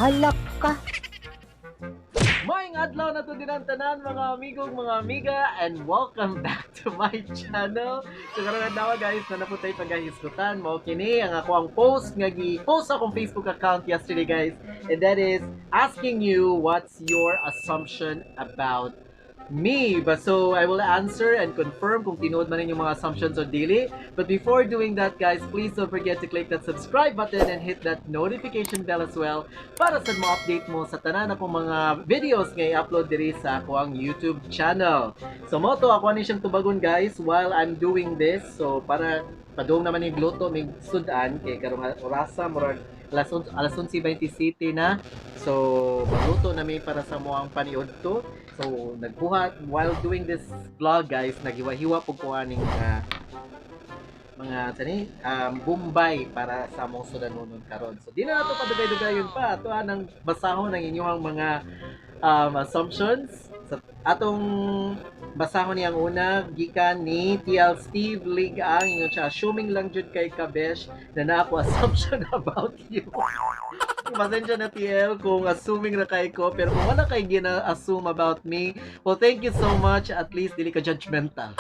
Bahala ka. Maayong adlaw na to din ang tanan, mga amigong mga amiga, and welcome back to my channel. So karong adlaw, guys, na naputay pagahisgutan mo kini ang ako ang post nga gi-post sa akong Facebook account yesterday, guys, and that is asking you what's your assumption about me. But so I will answer and confirm kung tinuod man inyong mga assumptions o dili. But before doing that, guys, please don't forget to click that subscribe button and hit that notification bell as well para sa mo-update mo sa tanan akong mga videos nga i-upload diri sa ako ang YouTube channel. So mo to ako ni siyang tubagon, guys, while I'm doing this. So para padung naman yung luto mig sudan kay karong orasa murag alas 11:27 na. So magluto na mi para sa moang paniud to. So nagbuhat while doing this vlog, guys, naghiwa-hiwa pug ko aning mga sani bombay para sa among sudanunon karon. So di na nato padugay-dugayon pa. Ato anang basahon ang inyong mga assumptions. Sa atong basahon niyang una gikan ni TL Steve Ligang, ingon siya, "Assuming lang jud kay Kabesh na naa ko assumption about you." Pasensya na, TL, kung assuming na kay ko, pero kung wala kay gina-assume about me, well, thank you so much. At least dili ka judgmental.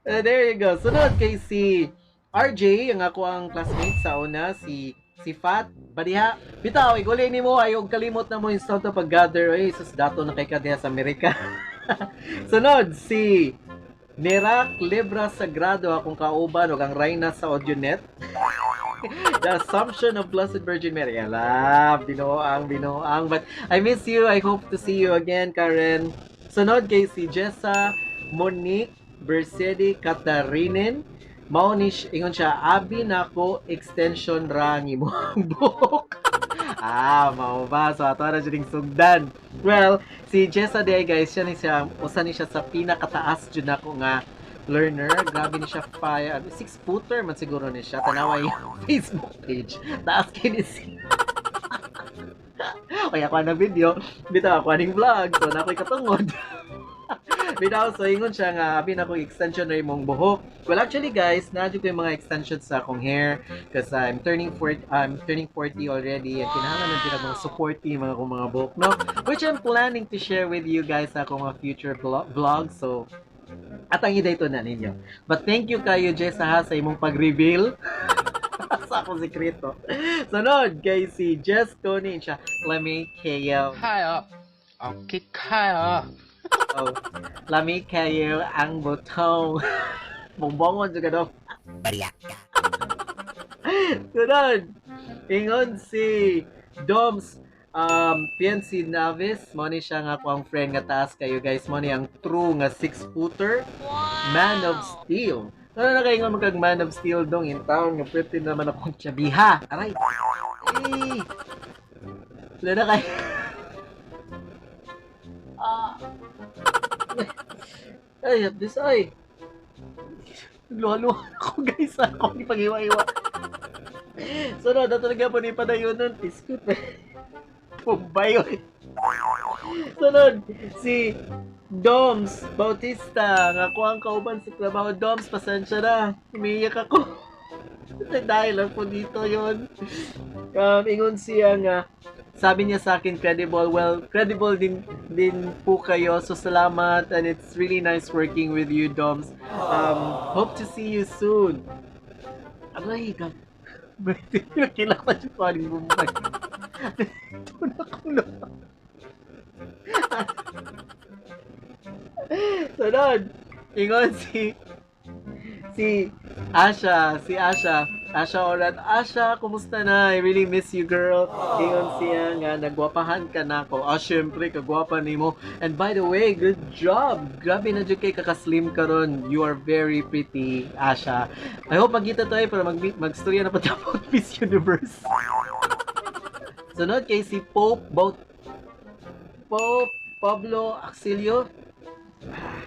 There you go. Sunod kay si RJ, ang ako ang classmate sa una, si Fat. Badiha, bitaw, iguli nimo ay og kalimot na mo install to pag-gather. Ay, sus, dato na kay ka diha sa Amerika. Sunod, si Merak Libra Sagrado, akong kauban ug ang reyna sa AudioNet. The Assumption of Blessed Virgin Mary. Alam, binuang, binuang. But I miss you. I hope to see you again, Karen. Sunod kay si Jessa Monique Bersedi Katarinen. Mao ni ingon siya, "Abi nako extension ra ang imong buhok." Ah, mao ba? So ato na jud sugdan. Well, si Jessa day, guys, siya ni siya, usa ni siya sa pinakataas jud nako nga learner. Grabe ni siya, five, 6 footer man siguro ni siya. Tanawa yung Facebook page. Taas kay ni siya. Kaya ako ng video, bitaw ako aning vlog, so na ako'y katungod. Bitaw, so ingon siya nga, "Abi na ko extension na imong buhok." Well, actually, guys, naa ko yung mga extensions sa akong hair because I'm turning 40 already and kinahanglan na din mga supporting mga akong mga buhok, no? Which I'm planning to share with you guys sa akong mga future vlog. So, at ang ida ito na ninyo. But thank you kayo, Jessa, ha, sa imong pag-reveal sa akong sekreto. Sunod, kay si Jess Tony siya, "Lami kayo." 카요. 어키 카요. Oh, lami kayo ang butong. Bongbongon juga daw. Sunod, ingon si Doms PNC Navis, mo ni siya nga ako ang friend nga taas kayo, guys, mo ni ang true nga 6-footer, man of steel. Ano na kayo nga magkag man of steel dong in town nga pretty naman akong tsabiha. Aray. Eh. Wala na kayo. Ah. Ay, this ay. Nagluha-luha ako, guys. Ako ni paghiwa-hiwa. Sunod, na talaga po ni padayon nun. Piskut eh. Bombay oy. Sunod, si Doms Bautista. Nga ako ang kauban sa trabaho. Doms, pasensya na. Umiiyak ako. Dahil lang po dito yon. Ingon siya nga, sabi niya sa akin, "Credible." Well, credible din po kayo. So, salamat. And it's really nice working with you, Doms. Hope to see you soon. Aray, ka. Kilak na siya paling Bombay. Ito na ko na. Sunod, ingon si Asha, si Asha, Asha Orat. Asha, kumusta na? I really miss you, girl. Ingon siya nga, "Nagwapahan ka na ako." Ah, syempre, kagwapa nimo. And by the way, good job. Grabe na jud kay kakaslim karon. You are very pretty, Asha. I hope magkita tayo para magstorya na pa about Miss Universe. Sunod kay si Pope Both Pope Pablo Axilio. Ah.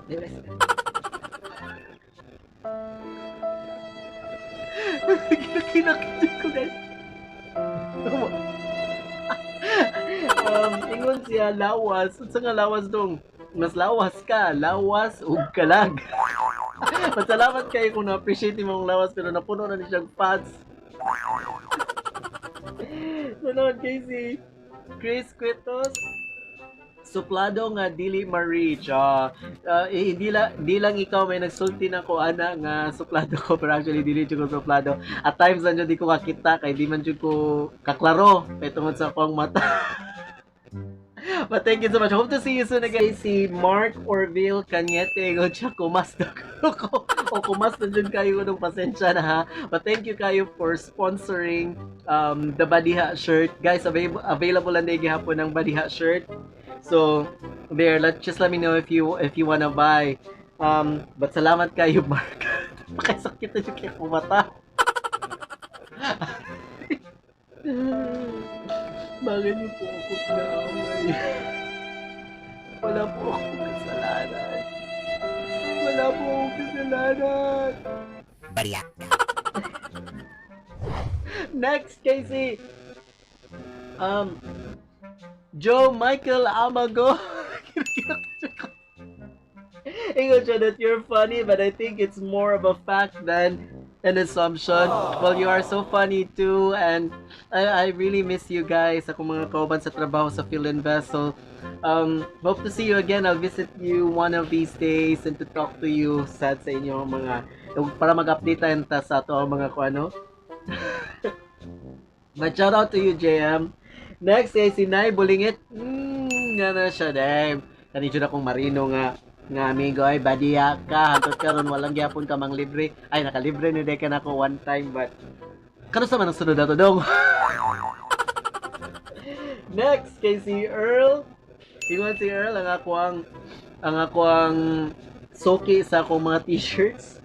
Di ba? Kinakit ko, guys. Ingon siya, "Lawas." Unsa nga lawas dong? Mas lawas ka, lawas ug kalag. Pasalamat kayo kung na-appreciate mo ang lawas, pero napuno na ni siyang fats. Sunod kay si Chris Quitos. Suplado nga dili ma-reach. Ah, eh, hindi lang ikaw, may nagsulti na ko ana nga suplado ko, pero actually dili jud ko suplado. At times lang jud di ko kakita kay di man jud ko kaklaro kay tungod sa akong mata. But thank you so much. Hope to see you soon again. Si Mark Orville Cañete, ko siya kumas na ko. O kumas na jud kayo ng, pasensya na ha. But thank you kayo for sponsoring the Badiha shirt. Guys, available lang gihapon ng Badiha shirt. So, there, just let me know if you wanna buy. But salamat kayo, Mark. Pakisakit na jud kay kumata. Bakit niyo po ako pinaaway? Wala po akong kasalanan. Wala po akong kasalanan. Bariak. Next, Casey. Joe Michael Amago. Ingon siya that you're funny, but I think it's more of a fact than an assumption. Well, you are so funny too, and I really miss you guys. Ako mga kauban sa trabaho sa Philinvest. So, hope to see you again. I'll visit you one of these days and to talk to you sad sa inyo mga para mag-update tayo ta sa ato ang mga kuano. But shout out to you, JM. Next ay si Nay Bulingit. Nga na siya, damn. Kani jud akong marino nga amigo ay badiya ka hangtod karon walang gyapon ka mang libre. Ay, nakalibre ni ka nako one time, but karon sa man ang sunod nato dong. Next kay si Earl. Ingon si Earl, ang ako ang soki sa akong mga t-shirts.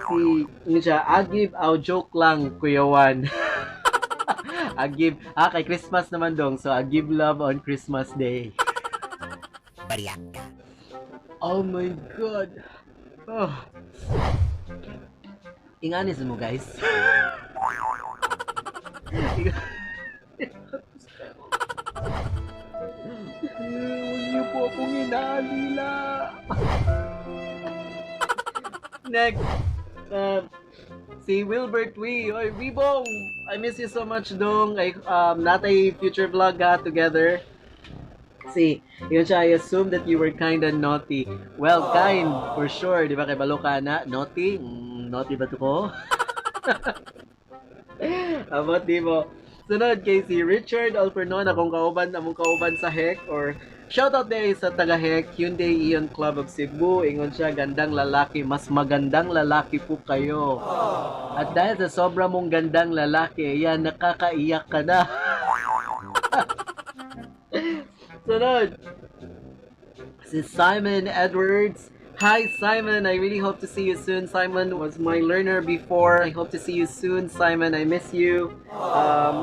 Si ingon siya, "Agib aw joke lang, Kuya Juan." Agib ah, kay Christmas naman dong, so I give love on Christmas Day. Bariak. Oh my God. Oh. Inganis mo, guys. Huwag niyo po akong inaalila. Next. Si Wilbert Wee. Oy, Wibong! I miss you so much, dong. I, natay future vlog ha, together. Si, yun siya, "I assume that you were kinda naughty." Well, kind, for sure. Di ba, kay balo ka na? Naughty? Naughty ba to ko? Abot, di mo. Sunod kay si Richard Alpernon, akong kauban, among kauban sa HEC, or shoutout day sa taga HEC, Hyundai Eon Club of Cebu. Ingon siya, "Gandang lalaki, mas magandang lalaki po kayo. At dahil sa sobra mong gandang lalaki, yan, nakakaiyak ka na." Sunod, si Simon Edwards. Hi, Simon, I really hope to see you soon. Simon was my learner before. I hope to see you soon, Simon. I miss you.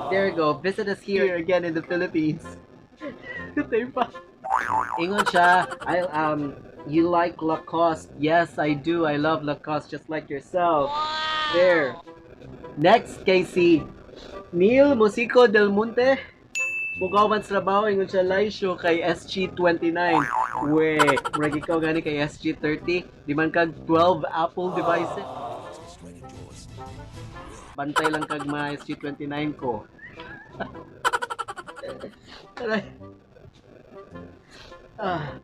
There you go. Visit us here again in the Philippines. Diba? Ingon siya, "You like Lacoste." Yes, I do. I love Lacoste just like yourself. There. Next, Casey. Neil Musico del Monte. Mugawan sa trabaho, ingon siya, Laisho kay SG29. We, murag ikaw gani kay SG30. Di man kag 12 Apple devices. Bantay lang kag mga SG29 ko. Aray. Ah.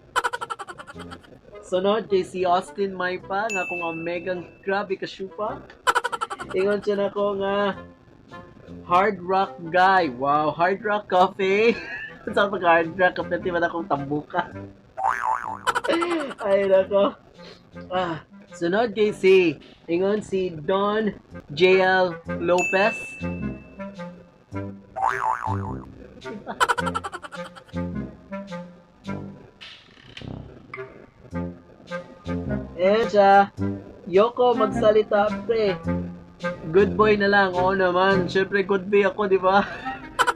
Sunod kay si Austin Maypa nga akong omegang grabe ka syupa. Ingon siya nako nga hard rock guy. Wow, Hard Rock Coffee. Sa pag Hard Rock Coffee, di ba na akong tambuka? Ay, nako. Ah, sunod kay si, ingon si Don JL Lopez. Eh siya, "Yoko magsalita, pre. Good boy na lang." Oo naman, syempre good boy ako, di ba?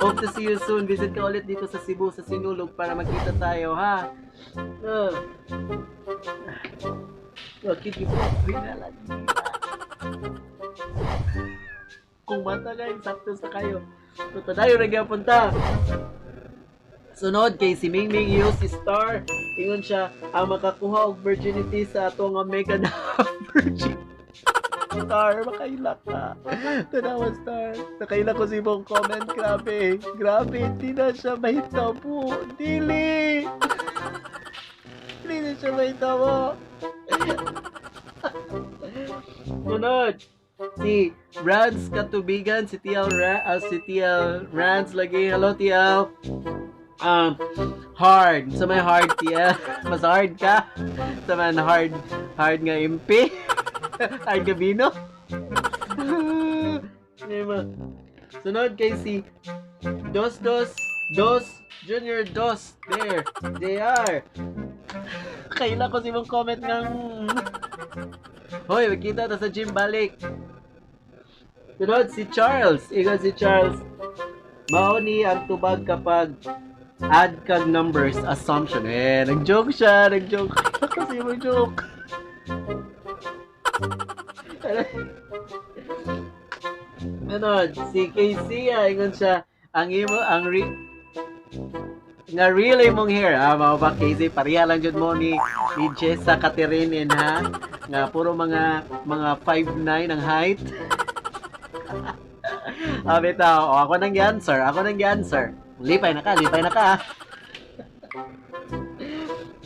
Hope to see you soon. Visit ka ulit dito sa Cebu, sa Sinulog, para magkita tayo, ha? Bakit niyo po ako hinalagila? Kung mata ka, sakto sa kayo. So, tayo nagyapon ta. Sunod kay si Mingming Yu, si Star. Ingon siya, ang makakuha og virginity sa ato nga mega na virgin. Star, makailak ka. Tanawa, Star. Nakailak ko sa imong comment. Grabe. Grabe, hindi na siya mahitabo. Dili! Hindi na siya mahitabo. Sunod. Si Rans Katubigan, si TL, si TL Rans lagi. Hello, TL. Hard. Sa may hard, TL. Mas hard ka. Sa man hard, hard nga impi. Hard Gabino. Sunod kay si Dos Dos Dos Junior Dos. There. They are. Kaila ko si mong comment ng. Hoy, magkita ta sa gym balik. Sunod si Charles. Ikaw si Charles. Mao ni ang tubag kapag add kag numbers assumption. Eh, nag-joke siya, nag-joke. Kasi mo joke. Ano, si KC, ingon siya, ang imo, ang re, nga real imong hair, ah, mao ba KC, pareha lang jud mo ni Jessa Caterinin, ha? Nga puro mga 5'9 ang height. Ah, bitaw, oh, ako nang gi-answer, ako nang gi-answer. Lipay na ka, lipay na ka.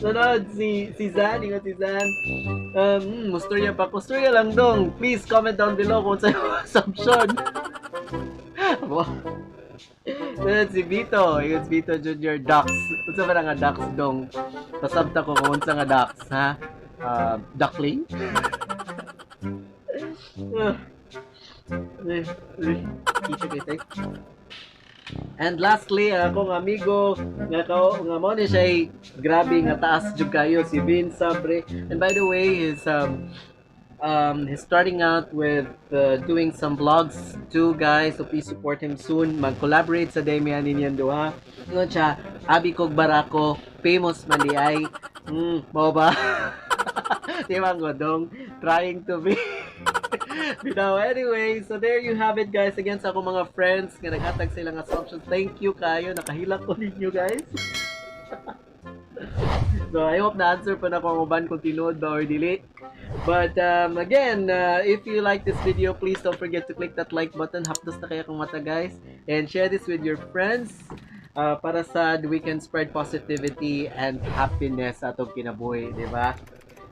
Sunod, si Zan, ingat si Zan. Musturya pa, musturya lang dong. Please comment down below kung sa assumption. Sunod si Vito, ingat si Vito Junior, ducks. Unsa ba nga ducks dong? Pasabta ko kung unsa nga ducks, ha? Duckling? Kita kita. And lastly, ang akong amigo nga kao nga mo ni siya grabe nga taas jud kayo si Vince Sabre. And by the way, he's starting out with doing some vlogs too, guys. So please support him soon. Mag-collaborate sa Demian ninyo duha. Ingon siya, abi kog barako, famous man di ay. Mao ba? Di ba godong trying to be. Bitaw, anyway, so there you have it, guys. Again, sa akong mga friends nga naghatag sa ilang assumptions, thank you kayo. Nakahilak ko ninyo, guys. So, I hope na-answer pa na ko ang uban kung tinuod ba or dili. But, again, if you like this video, please don't forget to click that like button. Hapdos na kaya kong mata, guys. And share this with your friends. Para sa we can spread positivity and happiness sa atong kinabuhi, di ba?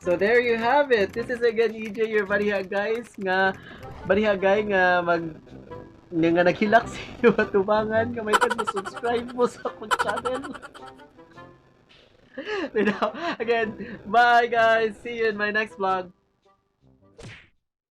So there you have it. This is again EJ, your bariha guys, nga bariha guy nga mag nga naghilak sa inyo atubangan nga may mo subscribe mo sa akong channel. Again, bye guys. See you in my next vlog.